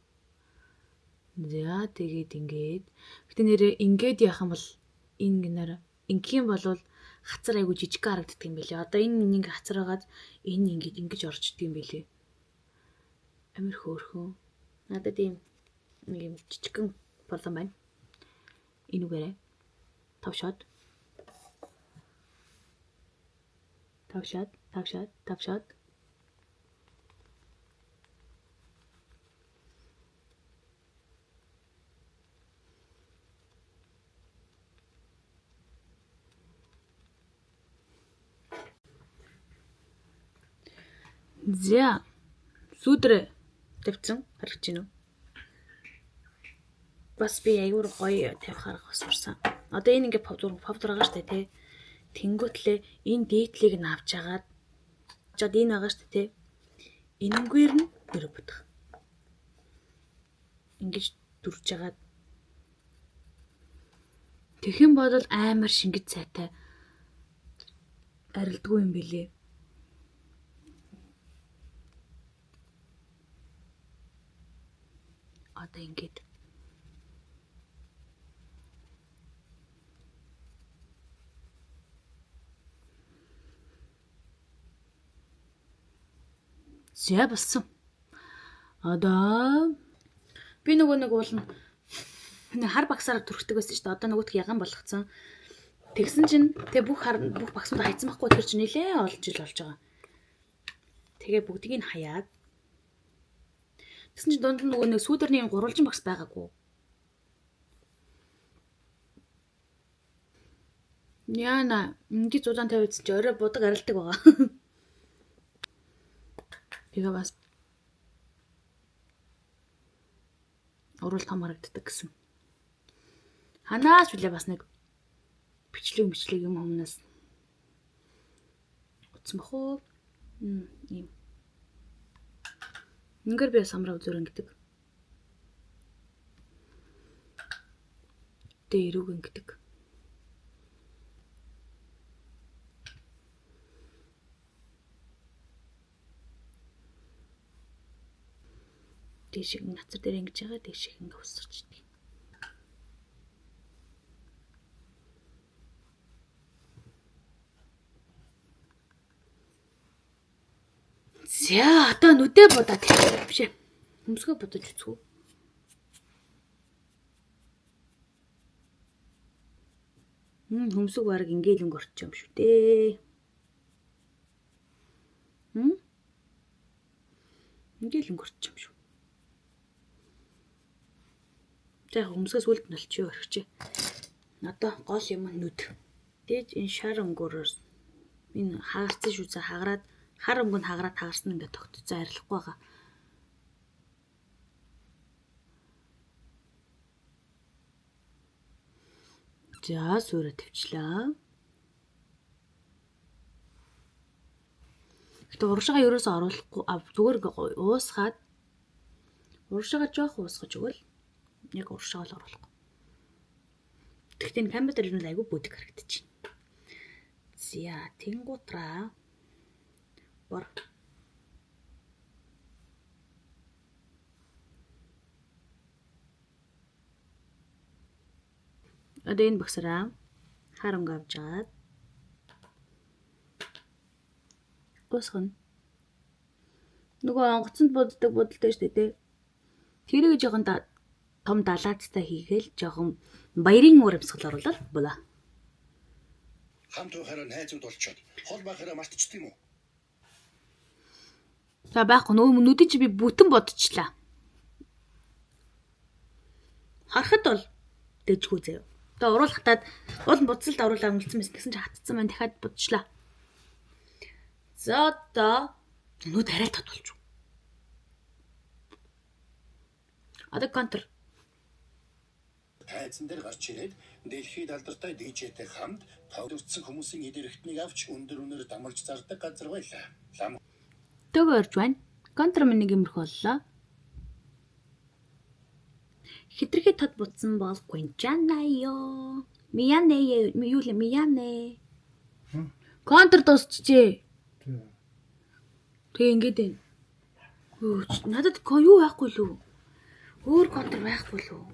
За тэгээд ингээд. Гэтэ нэрээ ингээд яах юм бол энэ гинээр ингэх юм бол хацар айгу жижиг харагддаг юм байлээ. Одоо энэ миний ингээ хацар байгаад энэ ингээд ингэж орчдөг юм байлээ. Амир хөөрхөн. Надад ийм нэг юм жижигхэн болон байна. Энүүгээрээ тавшаад тавшаад тавшаад тавшаад За сүүдрээ тавьсан харагч байна уу? Бас би аюур гоё тавих арга сурсан. Одоо энэ ингээ powder байгаа штэ тий. Тэнгүүтлээ энэ дээдлийг нь авч агаад чад энэ байгаа штэ тий. Энэнгээр нь нэрэ будах. Ингэж дүрж агаад тэгхэн бол амар шингэж сайтай арилдгүй юм билээ. Одоо ингээд за болсон. Одоо би нөгөө нэг уулна хар багсаар түрхдэг байсан шүү дээ. Одоо нөгөөх яган болгоцсон. Тэгсэн чинь тэг бүх хар бүх багсууд хайцсан байхгүй тэр чинь нэлээ олон жил болж байгаа. Тэгээ бүгдийг нь хаяад тэгсэн чинь дунд нь нөгөө нэг сүүдэрний гурвалжин багс байгаагүй. Яна ингэж зузаан тавьчихсан чи орой будаг арилдаг байгаа. Тэгээ бас уруул том харагддаг гэсэн. Ханаас үлээ бас нэг бичлэг юм хүмүүнээс утсан бах уу? Ийм. Ингэр би самраа үзүүр ингэдэг. Тэ эрүүг ингэдэг. Дээш нацар дээр ингэж байгаа дээш ингэ усарч идэг. За одоо нүдэ будаад биш ээ. Хөмсгөө будаж үзэх үү? Хөмсөг баг ингээл өнгө орчих юм шүү дээ. Ингээл өнгө орчих юм шүү. За хөмсгөө сүлд нь олчихё орхичих. Одоо гол юм нь нүд. Тэгэж энэ шар өнгөөр энэ хагарсан шүү за хагараад хар өнгө нь хагараад хагарсан ингээд тогтцоо арилахгүй байгаа. За сүрэ тавьчлаа. Гэтэ урагшаага ерөөсөө оруулахгүй зүгээр ингээ уусгаад урагшаага жоох уусгаж өгвөл яг урагшаага л оруулахгүй. Гэхдээ энэ камер дээр юу нэг айгүй бүдэг харагдчихэв. За тэнгутраа бор. Одоо энэ богсороо хар өнгө авч агаад уусгана. Нөгөө онгоцонд буддаг будалтай шүү дээ. Тэрийг жоохон том далаацтай хийгээл жоохон баярын уур амьсгал оруулаад булаа. Хамт байхаараа найзууд болчиход хол байхаараа мартчихд юм уу? За байхгүй нөө нүдэн чи би бүтэн бодчихлаа. Харахад бол дэжгүй заяа. Одоо уруул хатаад уул будсалд оруулаа өнгөлцөн байсан. Тэгсэн чи хатцсан байна. Дахиад будчлаа. За одоо нүд арай тод болчих. Одоо контр. Тайзан дээр гарч ирээд дэлхийд алдартай DJ-тэй хамт төвдөрцсөн хүмүүсийн эд эрхтнийг авч өндөр үнээр дамалж зардаг газар байлаа. Лам Төгөө орж байна. Контр минь нэг юмрх боллоо. Хитрхи тод будсан бол гүнчанаё. Миянэ юу лээ миянэ. Контр дуусчихжээ. Тэгээ ингээд байна. Юу ч надад юу байхгүй лүү? Өөр контр байхгүй лүү?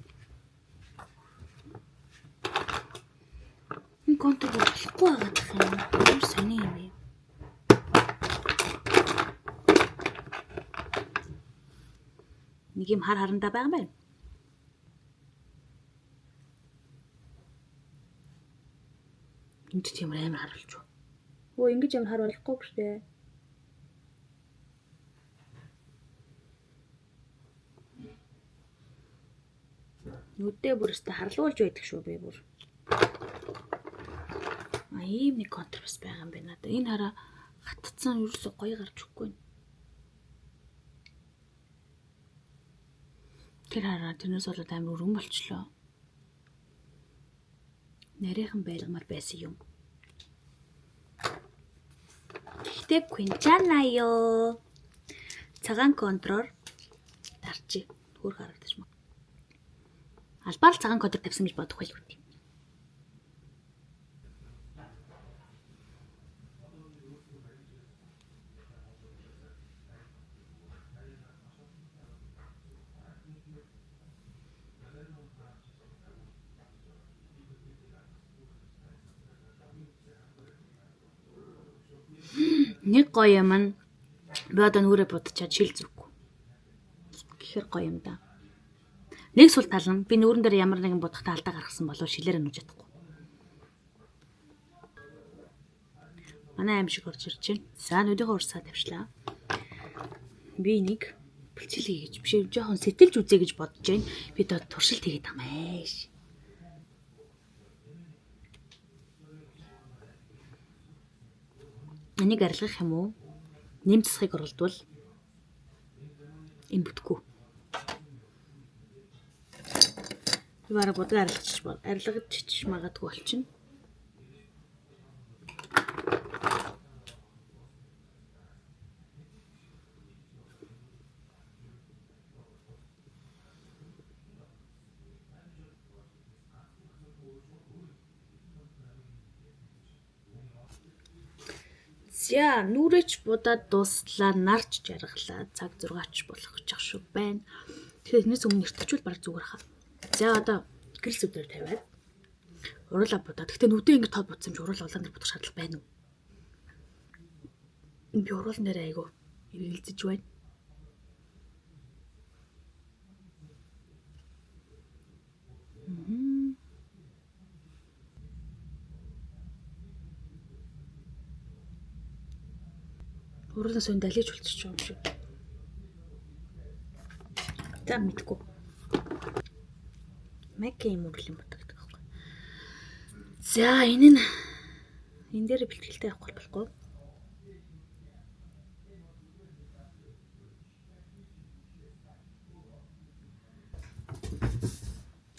Энэ контр болохгүй байгаа гэх юм. Ямар сони юм бэ? Нэг юм хар харандаа байгаа юм байна. Энд ч ямар амар хар болчих. Өө ингэж амар хар болохгүй шүү дээ. Нүдээ бүр өстө харлуулж байдаг шүү би бүр. А ийм нэг контр бас байгаа юм байна надад. Энэ хараа хатцсан ерөөсөө гоё гарч өгөхгүй байна. Тэр хараа тэрнээс болоод амар өргөн болчлоо. Нарийнхан байлгамаар байсан юм. Гэхдээ Quinchana-ёо. Цагаан контроор дарчи. Хөр харагдаж маа. Албаар л цагаан контр тавьсан гэж бодох байлгүй дээ. Нэг гоё юм нь би одоо нүрээ будчаад шил зүггүй. Гэхэр гоё юм да. Нэг сул тал нь би нүүрэн дээр ямар нэгэн будахтаа алдаа гаргасан болов шилээр нүж чадахгүй. Манай аим шиг орж ирж байна. За нүдийнхээ урсаа тавьчлаа. Би нэг бэлчил хийж биш жоохон сэтэлж үзье гэж бодож байна. Би одоо туршилт хийгээд байгаа юм ааш. Энийг арилгах юм уу? Нэм засахыг оролдвол энэ бүтггүй. Би бараг будгаа арилгачих бол арилгаж магадгүй болчихно. За нүрээч будаад дууслаа, нарч жаргалаа, цаг 6-ч болох гэж шүү байна. Тэгэхээр энэс өмнө эртэлчүүл баг зүгээр хаа. За одоо гэрэл зүвдээр тавиад уруулаа будаад. Гэхдээ нүдээ ингэ тод будсан юм чи уруулаа улаан дээр будах шаардлага байна уу? Би уруулан дээр айгу эргэлзэж байна. Уруулаас өн далиж болчих юм шиг. За мэдгүй. Маки юм урал юм боддог байхгүй. За энэ нь энэ дээр бэлтгэлтэй авахгүй болохгүй.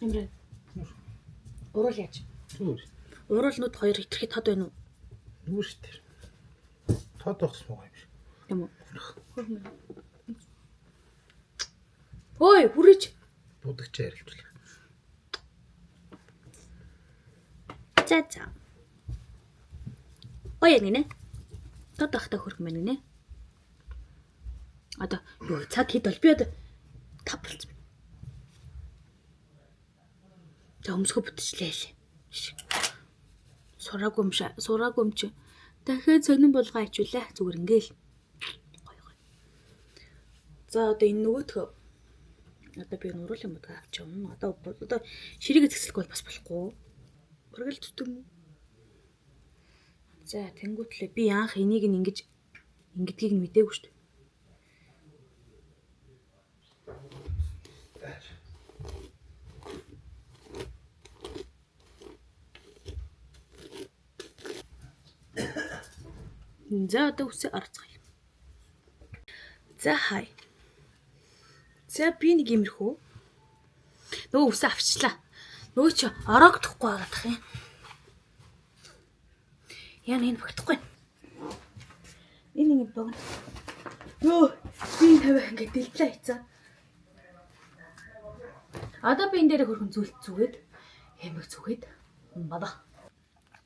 Эмрэ. Уруул яаж? Уруул нүд хоёр хитрхи тод байна уу? Нүр тэр. Тод багс муу юм шиг. Тийм үү? Ой, хүрээч. Будагч арилжуулах. За за. Гоё гинэ. Тод ахта хөрх мэн гинэ. Одоо юу цаг хэд бол би одоо 5 болцсон. За өмсгөө бүтчлээ л. Сураагүй юм шаа. Сураагүй юм чи. Дахиад сонин болгоо ачуулаа. Зүгээр ингээл. Гоё гоё. За одоо энэ нөгөөтгөө одоо би нуруулын мөдгөө авч явна. Одоо ширээгээ зэгцлэх бол бас болохгүй. Бараг л зүтэн. За тэнгуүтлээ би анх энийг нь ингэж ингэдгийг нь мдээгүй шүү дээ. За одоо үсээ орцгоё. За хай. За би нэг иймэрхүү. Нөгөө үсээ авчлаа. Нөгөө чи ороогдохгүй байгаадах юм. Яа энэ багтахгүй. Энэ ингэ богино. Йоо, би энэ тавиах ингэ дэлтлээ хийцээ. Одоо би энэ дээр хөрхөн зүйлт зүгээд хэмэг зүгээд баба.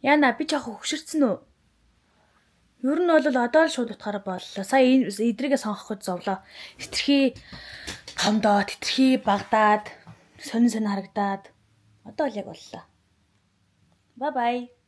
Яна би жоох хөшөрцөн үү? Ер нь бол одоо л шууд утгаараа боллоо. Сая энэ эдрийгээ сонгох гэж зовлоо. Хитрхи томдоод, хитрхи багдаад, сонин сонин харагдаад одоо л яг боллоо. Bye bye.